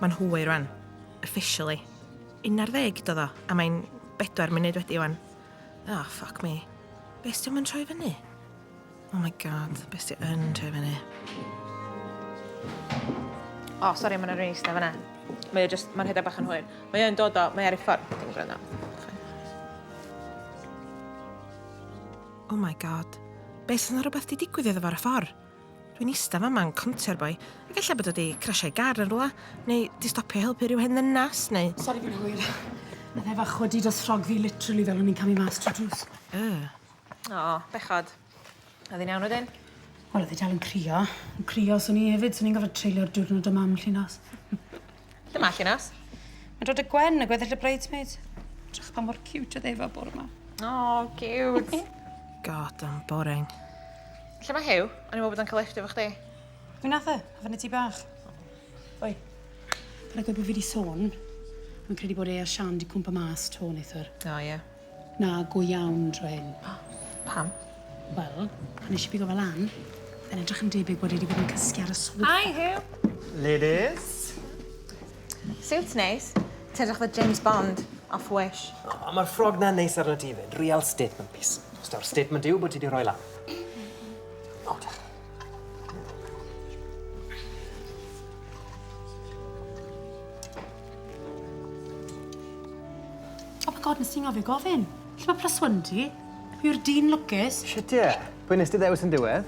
Mae'n hwyr rwan. Officially. 11 dodd o, a mae'n bedwar munud wedi wan. Oh, fuck me. Be os dio'm yn troi fyny? Oh my god, be os di yn troi fyny? O, oh, sori, mae'n rhywun eistedd fyna. Mae o just, mae'n rhedeg bach yn hwyr. Mae o'n dod o, mae ar ei ffordd. Dim gwrando. Oh my god. Be os yna rhywbeth di digwydd iddo fo ar y ffordd? Dwi'n ista fama yn contio'r boi, ac ella bod o 'di crasio'i gar yn rwla, neu 'di stopio helpu rhyw hen ddynas, neu... Sori fi'n hwyr. Nath e fach chwydu dros ffrog fi literally fel o'n i'n camu mas trwy'r drws. Ugh. O, bechod. O'dd hi'n iawn wedyn? Wel o'dd 'i dal yn crio. Yn crio swn i hefyd, swn i'n gorfod treulio'r diwrnod 'da mam Llinos. Lle ma' Llinos? Mae'n dod â Gwen a gweddill y bridesmaids. Drych pa mor cute oedd Efa bore 'ma. O, ciwt. God, I'm boring. Lle mae Huw? O'n i'n meddwl bod o'n cael lifft efo chdi. Mi nath e, a fyny tŷ bach. Oi. Paid â gweud bod fi 'di sôn. Fi'n credu bod e a Sian 'di cwmpo mas 'to neithwr. O ie. Na, go iawn tro hyn. Pam? Wel, pan nesh i bigo fe lan, o'dd e'n edrych yn debyg bod e 'di bod yn cysgu ar y soffa. Hi Huw! Ladies. Siwt neis. Ti'n edrych fel James Bond off Wish. O, ma'r ffrog 'na'n neis arnot ti 'fyd. Real statement piece. Os daw'r statement yw bod ti 'di rhoi lan. O, diolch. Oh my God, nes ti'n ngofio gofyn. Lle mae plus one ti? Pwy yw'r dyn lwcus? Shit ie. Pwy nes ti ddewis yn diwedd?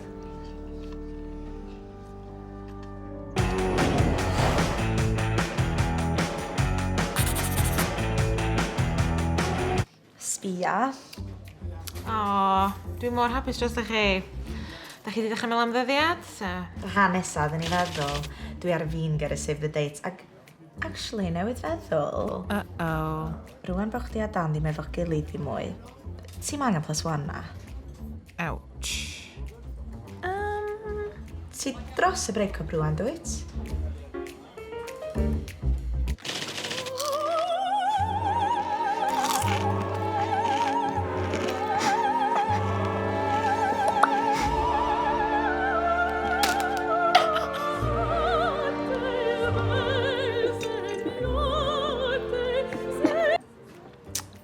Sbia. O, dwi mor hapus dros chi. Da chi wedi dechrau meddwl am ddyddiad? Ta? Yr ha nesa, oedden ni'n feddwl, dwi ar fin gyrru save the date, ac actually, newydd feddwl. Uh-oh. Rwan bo' chdi a Dan ddim efo'ch gilydd ddim mwy, ti'm angen plus one na? Ouch. Ti dros y break-up rwan, dwyt?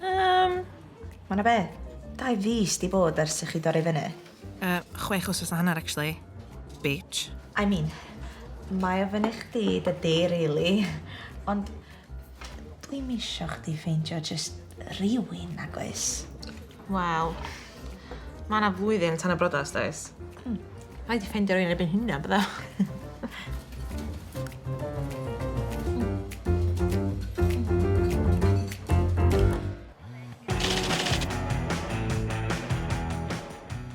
Um, Ma' 'na be'? Dau fis 'di bod ers i chi dorri fyny. 6 wsos a hanner actually. Bitch. I mean, mae o fyny chdi dydi, rili. Ond dwi'm isio chdi ffeindio jyst rywun, nagoes? Wel, ma' 'na flwyddyn tan y brodas, does? Rhaid i ffeindio rywun erbyn hynna, bydda?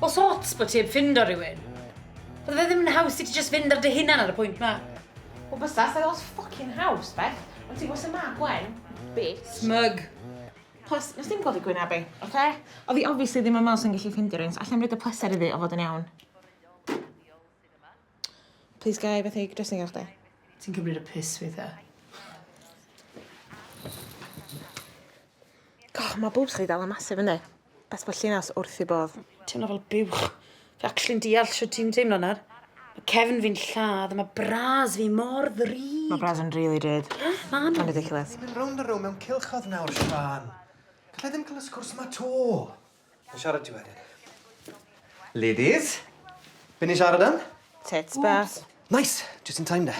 O's ots bod ti heb ffindo rhywun? Bydde fe ddim yn haws i ti jyst fynd ar dy hunan ar y pwynt 'ma? Wel bysa, sa lot ffycin haws, Beth. Ond ti'n gwybod sut ma Gwen, bitch. Smug. Plus, nes dim gweld ei gwyneb hi, oce? O'dd hi obviously ddim yn meddwl swn i'n gallu ffindio rywun, so allai'm roid y pleser iddi o fod yn iawn. Plîs ga i fethu dressing gown chdi? Ti'n cymryd y piss weithiau. Goh, ma' boobs chdi dal yn massive yndi? Beth bo' Llinos wrth 'i bodd. Teimlo fel buwch. Fi actually'n deall shwt ti'n teimlo nawr. Ma' cefn fi'n lladd a ma' bras fi mor ddrud. Ma' bras yn rili drud. Ma' nhw. Ma'n ridiculous. Ni'n mynd rownd a rownd mewn cylchoedd nawr, Siân. Galla i ddim cael y sgwrs 'ma 'to. Na'i siarad ti wedyn. Ladies, be ni'n siarad am? Tits, Beth. Nice! Just in time de.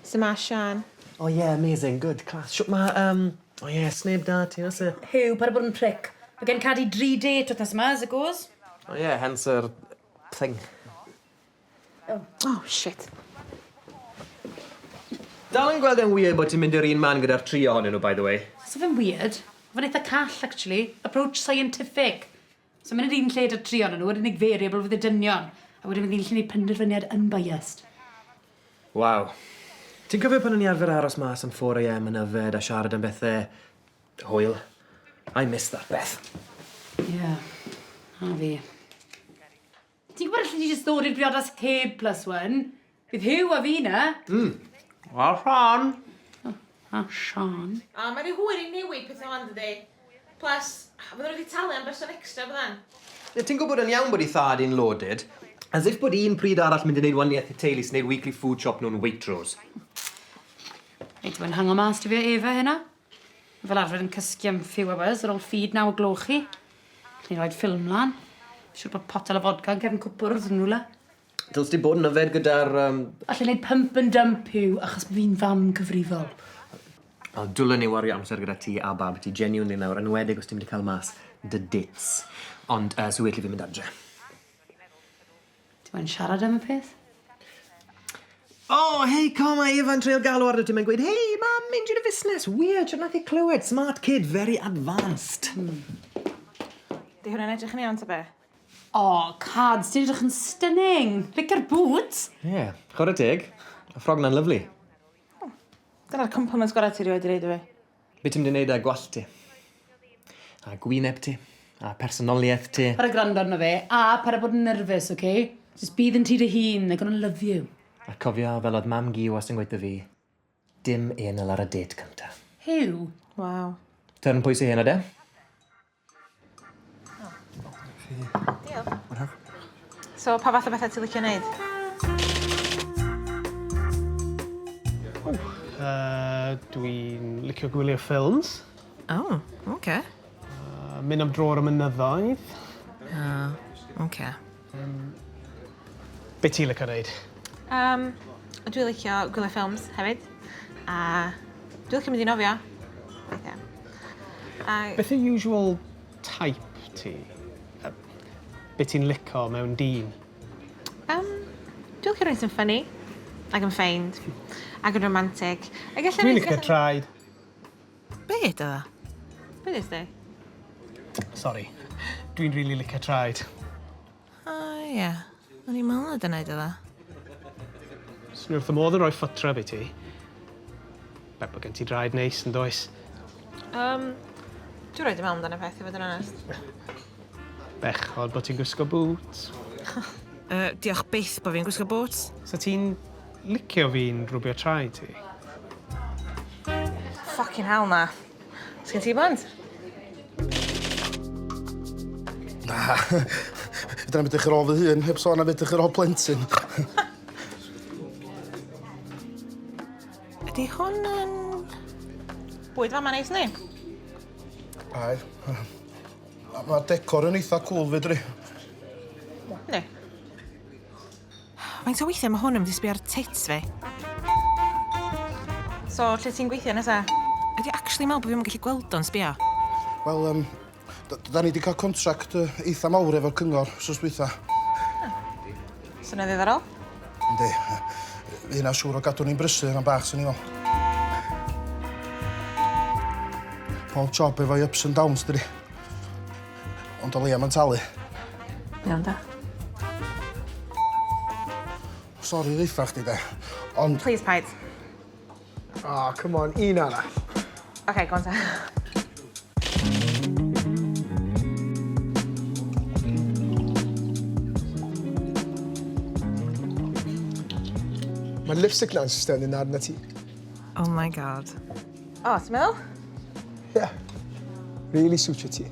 Su' ma' Siân? Oh yeah, amazing, good, class. Shwt ma' yym oh yeah, sneb 'da ti oes e? Huw, paid â bod yn prick. Mae gen Cadi dri date wythnos yma, as it goes. Oh yeah, hence yr thing. Oh. Oh shit. Dal yn gweld e'n weird bod ti'n mynd i'r un man gyda'r tri ohonyn nhw, by the way. So fe'n weird. Fe'n eitha call, actually. Approach scientific. So mynd i'r un lle 'da'r tri ohonyn nhw, yr unig variable fydd y dynion. A wedyn fydd ni'n gallu neud penderfyniad unbiased. Waw. Ti'n cofio pan o'n i arfer aros mas am 4am yn yfed a siarad am bethe... hwyl? I miss that, Beth. Ie. A fi. Ti'n gwybod allet ti jyst ddod i'r briodas heb plus one? Bydd Huw a fi 'na. Mm. A Siân. A Siân. O, mae'n rhy hwyr i newid pethau 'wan, dydi? Plus, fydden nhw wedi talu am berson extra, byddan? Ie, ti'n gwybod yn iawn bod 'i thad hi'n loaded. As if bod un pryd arall mynd i wneud waniaeth i teulu sy'n neud weekly food shop nhw'n Waitrose. Reit, ti'n hango mas ti fi o Efa hynna? Fel arfer yn cysgu am few hours ar ôl feed naw o gloch i. Ni'n rhoi ffilm lan. Siwr bod potel o fodca yn cefn cwpwrdd yn rhywle. Dylse ti bod yn yfed gyda'r... Um... Alla i wneud pump and dump yw, achos bod fi'n fam cyfrifol. O, dwlen ni wario amser gyda ti a bab ti genuinely nawr, yn enwedig os ti'n mynd i cael mas dy dits. Ond so well i fi mynd adre. Ti moyn siarad am y peth? O, oh, hei, com, mae Efa'n treul galw arno ti. Mae'n gweud, hei, mam, mynd i'r fusnes. Weird, siwr nath i clywed. Smart kid, very advanced. Di hwnna'n edrych yn iawn, ta be? O, oh, cards, ti'n edrych yn stunning. Licio'r boots. Ie, yeah, chwarae teg. Y ffrog na'n lyflu. Dyna'r compliment gorau ti rioed i reid i fi. Be ti'n mynd i wneud â gwallt ti? A gwyneb ti? A personoliaeth ti? Paid â gwrando arno fe, a paid â bod yn nervous, okay? Just bydd yn ti dy hun, they're gonna love you. A cofio, fel oedd mam gi wastad yn gweud 'tho fi, dim anal ar y date cynta. Huw? Waw. Turn pwy sy heno de? Diolch. So, pa fath o bethau ti'n licio wneud? Dwi'n licio gwylio ffilms. Oh, oce. Mynd am dro ar y mynyddoedd. Oh, oce. Be ti'n licio wneud? Dwi'n licio gwylio ffilms hefyd. A dwi'n licio mynd i nofio. Weithiau. A Beth yw usual type ti? Be ti'n licio mewn dyn? Dwi'n licio rhywun sy'n funny, ac yn ffeind, ac yn romantic. Ac ella Dwi'n licio traed. Be da? Be ddweud di? Sorry. Dwi'n really licio traed. O, ie. O'n i'n meddwl na dyna i dda. Swn i wrth y modd yn rhoi foot rub i ti. Bet bod gen ti draed neis yn does? Dwi'n rhaid i meddwl amdano peth, i fod yn onest. Bechod bod ti'n gwisgo boots. Diolch byth bod fi'n gwisgo boots. So ti'n licio fi'n rwbio traed ti? Fucking hell na. Sgyn ti blant? Na. Fedra i'm edrych ar ôl fy hun, heb sôn am edrych ar ôl plentyn. Ydy hwn yn... Bwyd fama neis ni? Ai. Mae'r decor yn eitha cool fyd, ri. Ne. Faint o weithiau mae hwn yn mynd i sbio ar tits fi? So, lle ti'n gweithio nesa? Ydy actually meddwl bod fi'n gallu gweld o'n sbio? Wel, da ni wedi cael contract eitha mawr efo'r cyngor wsos dwytha. Swnio ddiddorol? Yndi. Hynna siŵr o gadw ni'n brysur am bach, swn i'n meddwl. Pob job efo'i ups and downs, dydi. Ond o leia ma'n talu. Iawn da. Sori ddeitha chdi de, ond... Please, paid. Oh, come on, un arall. OK, go on ta. Mae lipstick na'n stunning arna ti. Oh my God. O, ti'n meddwl? Yeah. Really suitio ti.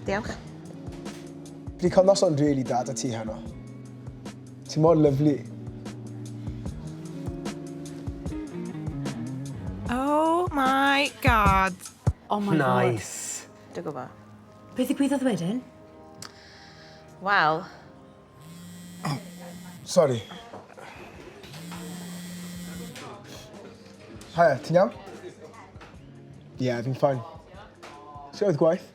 Diolch. Fi wedi cael noson really da da ti heno. Ti mor lyfli. Oh my God. Oh my God. Nice. Dwi'n gwybod. Beth ddigwyddodd wedyn? Wel, Sorry. Hiya, ti'n iawn? Ie, yeah, fi'n fine. Sut oedd gwaith?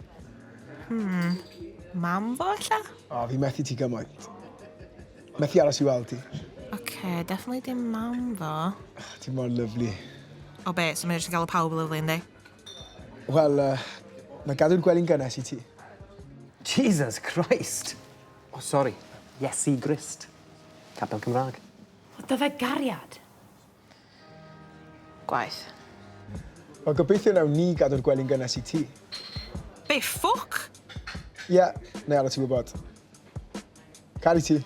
Mam fo ella? O, oh, fi methu ti gymaint. Methu aros i weld ti. OK, definitely dim mam fo. Ti mor lyfli. O be, so mae'n jyst yn galw pawb lyfli, yndi? Wel, na gadw'r gwely'n gynnes i ti. Jesus Christ. Oh, sorry. Iesu Grist. Capel Cymraeg. Oedd 'da fe gariad? Gwaith. Wel, gobeithio nawn ni gadw'r gwely'n gynnes i ti. Be, ffwc? Ie, yeah, na i adael ti wybod. Caru ti.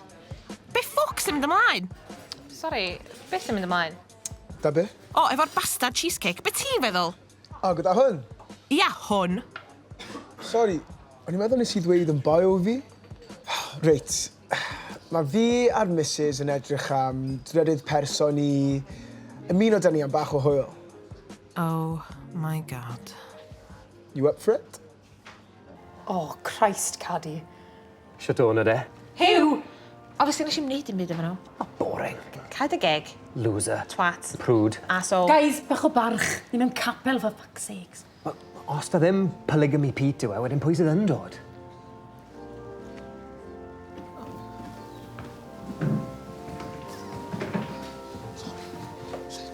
Be ffwc sy'n mynd ymlaen? Sorry, beth sy'n mynd ymlaen? Da be? O, efo'r bastard cheesecake. Be ti'n feddwl? O, gyda hwn? Ia, hwn. Sorry, o'n i'n meddwl nes i ddweud yn bio fi. Reit, Mae fi a'r missus yn edrych am drydydd person i ymuno 'da ni am bach o hwyl. Oh my God. You up for it? Oh, Christ, Cadi. Shwt o'n de? Huw! Obviously nes i'm neud dim byd efo nhw. Oh, boring. Cau dy geg, Loser. twat, Prude. asshole. Guys, bach o barch. Ni mewn capel, for fuck's sakes. Os da ddim polygamy Pete yw e, wedyn pwy sydd yn dod?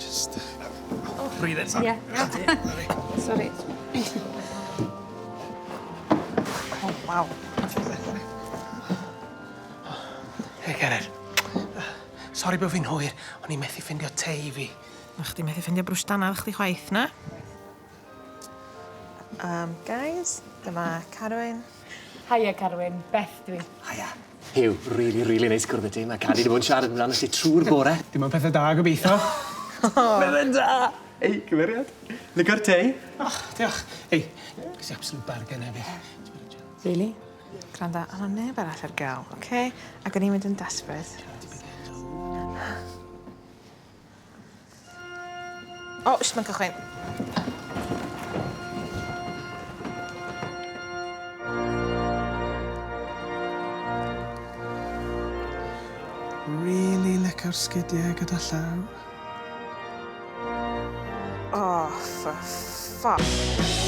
Just... Breathe in. Yeah. Sorry. Oh, wow. Hei, Gered. Sori bod fi'n hwyr, o'n i'n methu ffindio te i fi. Na chdi methu ffindio brwsh danadd chdi chwaith, na? Guys, dyma Carwyn. Hiya, Carwyn. Beth dwi. Hiya. Huw, really, really neis gwrdd â ti. Mae Cadi wedi bod yn siarad amdano ti trwy'r bore. Dim ond pethau da gobeithio. Mae'n da! Ei, cymeriad. Lygo'r te. Oh, diolch. Ei, ges i absolute bargain hefyd. Really? Gwranda, o'na neb arall ar gael, oce? Okay? Ac o'n i'n mynd yn desperate. O, oh, mae'n cychwyn. Really licio'r sgidiau gyda llaw. Oh, for fuck.